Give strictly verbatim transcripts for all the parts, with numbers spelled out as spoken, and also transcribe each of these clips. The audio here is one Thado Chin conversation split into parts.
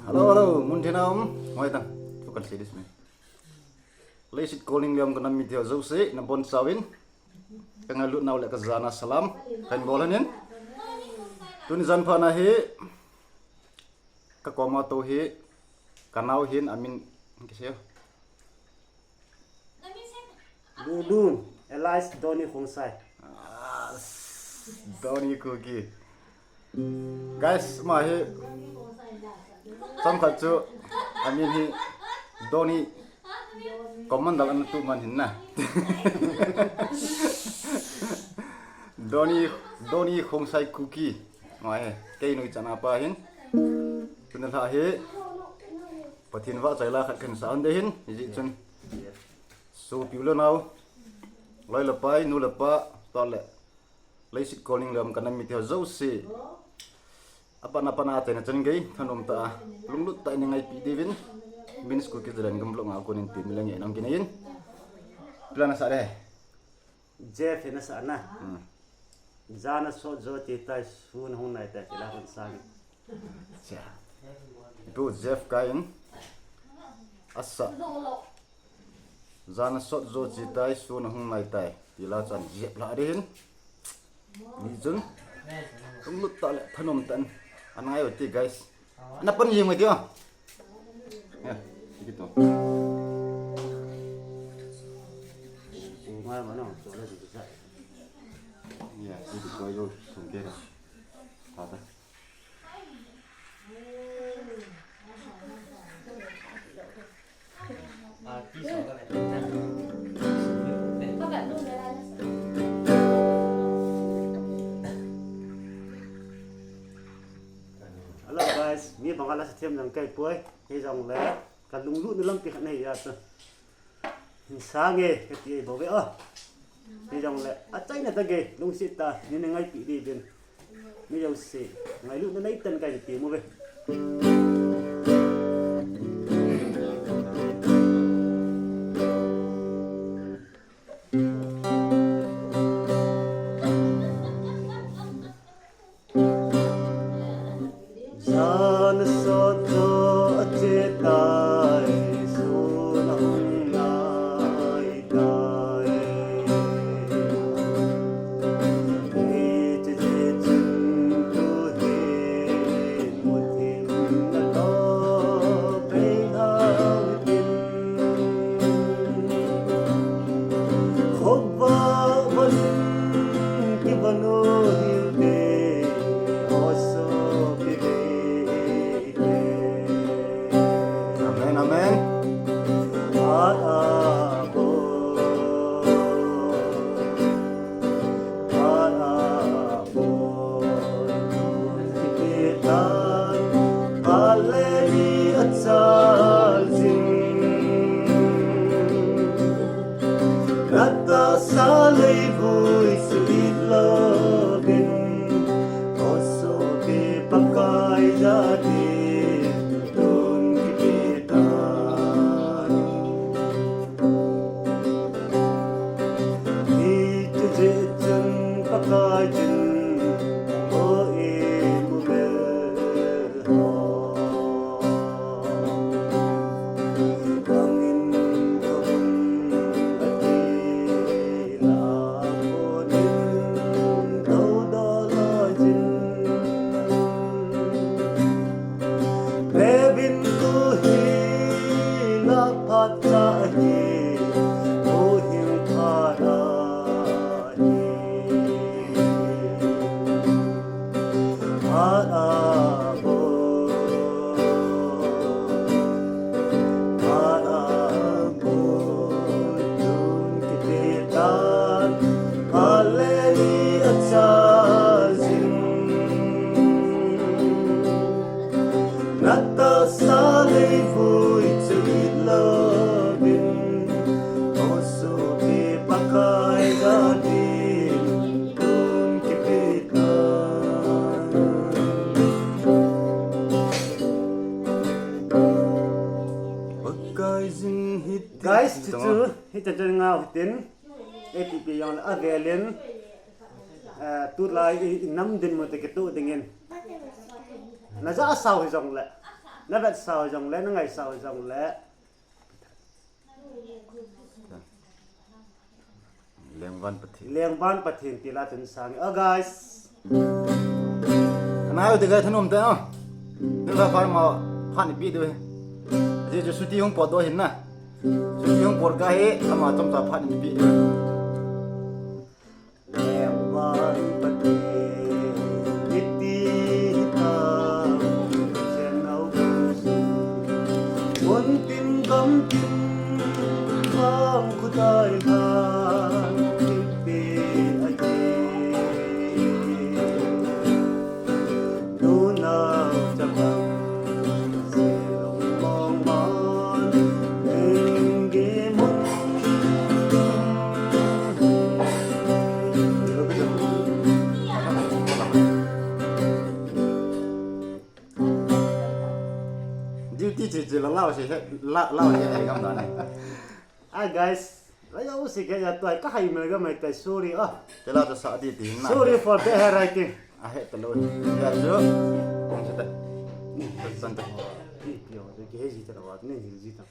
Hello, hello, mun thim a um. Ngoi tang. Tu kan sei dis me. Leiset kolning liam ka nam mite ho jouse, nabonchauvin. Ka ngailut nau le ka jana salam. Kan bol hanin. Tuni jan pha na hi. Ka koma tou hi. Ka nau hin amin. Kisei. Lulun, alias Donny Khongsai. Ah, Donny Kuki. Guys, ama hi chomkhat chu, amin hi Donny Commander ana tu man hin na. Donny, Donny Khongsai Kuki. Ama hi, kei nui chana pa hin. Tuni lha hi, Pathen vahchoi la khat kan sa hon de hin, hijeh chun. Sopi u le nau, loi le pai, nu le pa, tah le leiset kolning liam ka nam mite ho jouse. Apat apat a achaina chan gei, thanom tah a, lunglut tah in nei ngaipi diuvin, Min School Kids Zalengam vlog a konin ti mi le nge nang kinei in. Plan asa le. Jeff hin asa na. Hmm. Jan asot jo che tai, sun ahung nai tai, ti la hung sang. Cha. Tu Jeff Kain. Asa. Jan asot jo che tai, sun ahung nai tai. Ti la chan Jeff la ri hin. Ni chun. Lunglut tah le thanom tah in. Ana ngai u ti, guys. Ana pan jing mai ti o. Ya, ikito. Ngai ma no, so la ji sa. Ya, ikito yo sung ke da. Ta ta. Hello guys, mi banga la sa thiam jong kai poi, hijongle ka lunglutna lampi khat nei ya chu. Hin sang e, kati bou ve o. Hijongle, achaina tah gei, lungset tah, nei ngaipi diuvin. Mi jouse, ngailutna nei tan kai ti mo ve. Jan asot jo ache tai, sun ahung nai tai. Hiche jeh chun tu hin muthim na toh pei hau tin. Khovah von kivon u hite, o sopi ve. Amen, amen. Phat a bol, phat a bol, kipe tan, phat le ni achal jing. Natahsa leivui chu it louvin, o sopi Pakai jal in tun kipe tan. Hiche jeh chun Pakai chun, o e mu bel. Phat a bol, phat a bol, tun kipe tan, phat le ni achal jing. Natahsa leivui chu it louvin, o sopi Pakai jal in tun kipe tan. Guys, chuchu, hiche chun ngau tin, A P P jong le avel in, eh, tulai i, i nam dinmun te kitoh dingin. Najah sao hijongle. Na vetsah u jong le, na ngaisah u jong le. Lengvan Pathen. Lengvan Pathen ti la tun sang. Oh, guys. Ana u te guys, thanom te, oh. Ni la pha ma pha ni pi de. Ji ju suti hung pot do hin na. Suti hung pot ka he, ama chom cha pha ni pi de. Lengvan Pathen, iti ta, chen au su. Mun tin gam tin, vang khutai ta, tin pe a ke. Nunau chapang, selong mong mon, enge mon. Duty chi chi la lao si he, la, lao si he gam da nai. Ah, guys, la yo si ke ya tuai ka hai mel ga mai tai, sorry, ah. Te la to sa di ti na. Sorry for bad handwriting. Ah, he ta lo. Ya jo. Kong sa ta. San ta. Yo, de ke he ji ta wa, ne ji ji ta.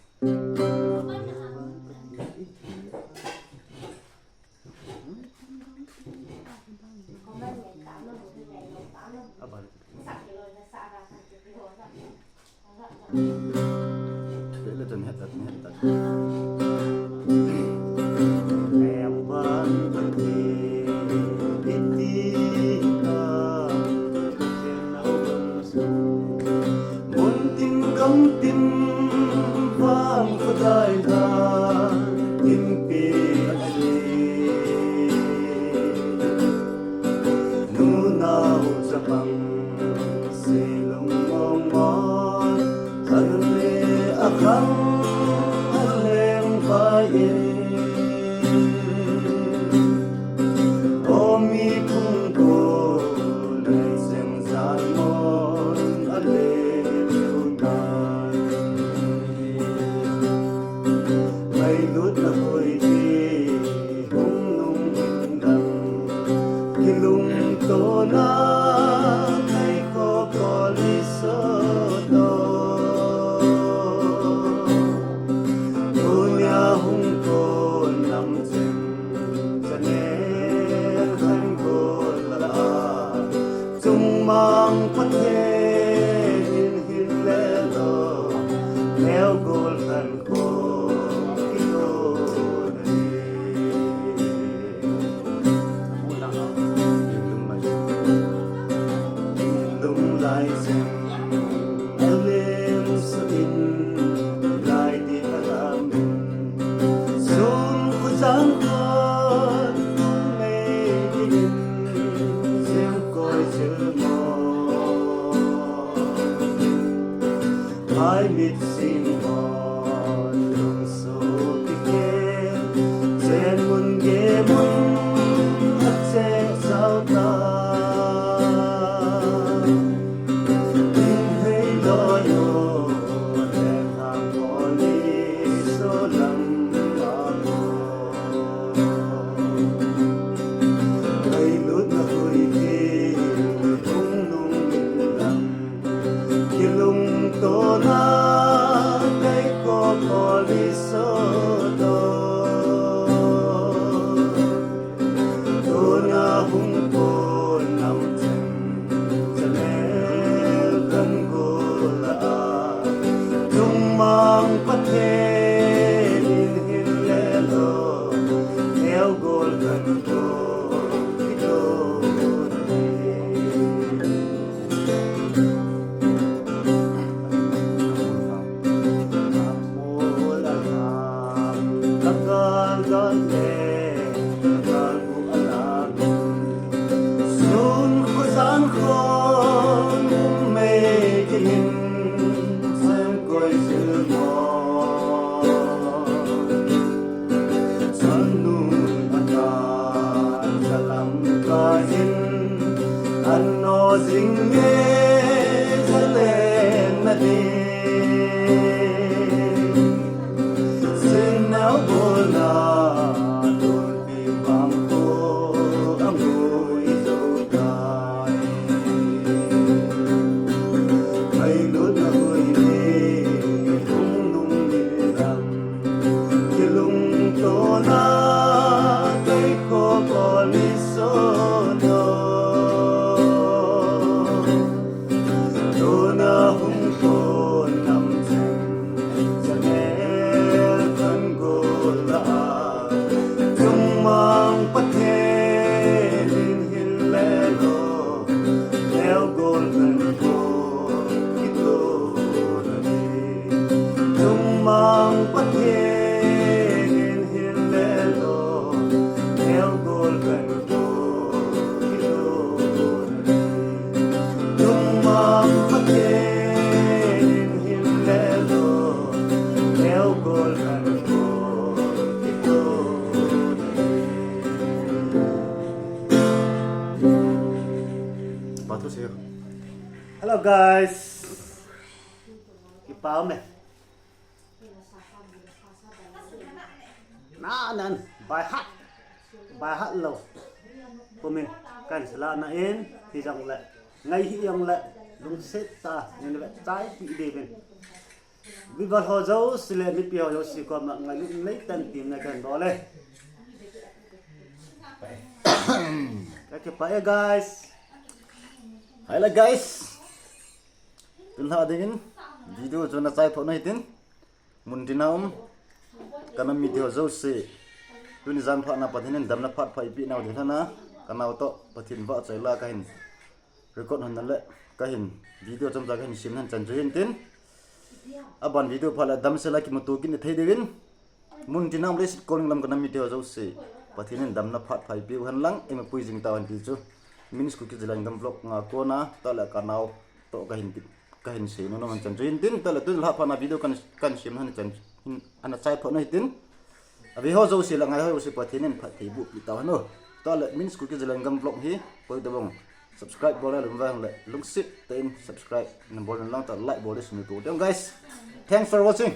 Mun tin gam tin, vang khutai ta, tin pe a ke. Nunau chapang, selong mong mon, a le a khang, a leng vai e. O mi phung ko, lai seng san mon, a le u nai. Mai lut na hoi ti, hung nung in dang. Kilung to na, kai ko ko li so to. Dunia hung ko nam chen, chane han ko la. Chungmang Pathen in hin le lo, neo gol han ko ki ko na ni. Lung lai, lung lai chen, a lem su in, lai di a lam in. Sun khu jang khon, mei di in, sem koi sil mo. Hai mit sim hon, lung su ti ke, chen mun ge mun, a che sao ta. Tin hei lo yo, le hang ko ni so lam a ko. Kai lut na hui ti, hung nung in lam. Kilung to na, Bang Pathen in hin le lo, neo gol kan ko kilo. Tung Bang Pathen in hin le lo, neo gol kan ko kilo. Hello guys. Kipa me. Na nan, by heart. By heart lo. Kumin, kan sala na in, hi jong le. Ngai hi jong le, lungset tah in ve chai pi de bin. Viva ho jouse le, mipi ho jouse koma ngailut nei tan tin na kan bol e. Ka kipa e guys. Hi le guys. Tun lha dingin video chu na chai pho na hitin. Mun tina um, ka nam mite ho jouse. Tuni jan phat na Pathen in damna phat pha ipi nau ding lhana, ka nau toh Pathen vahchoi la ka hin record hon na le, ka hin video chomcha ka hin sem hon chan chu hin tin. Aban video pha le damsel a kimuto kit thei diuvin. Mun tina um leiset kol lam ka nam mite ho jouse. Pathen in damna phat pha ipiu hen lang, eima pui jing tau hen ti chu. Minis Kuki Zalengam vlog nga kona, tah le ka nau toh ka hin ti. Ka hin sei nom nom hon chan chu hin tin, tah le tun lha phat na video kan, kan sem hon chan hin ana chai pho na hitin. Avi ho jouse le ngai ho jouse Pathen in phatthei boh pi tau hen o. Tah le Minis Kuki Zalengam vlog hi, poi tabang. Subscribe bol le lungvang le lungset tah in subscribe na bol na lang tah like bol le sum to. Guys, thanks for watching.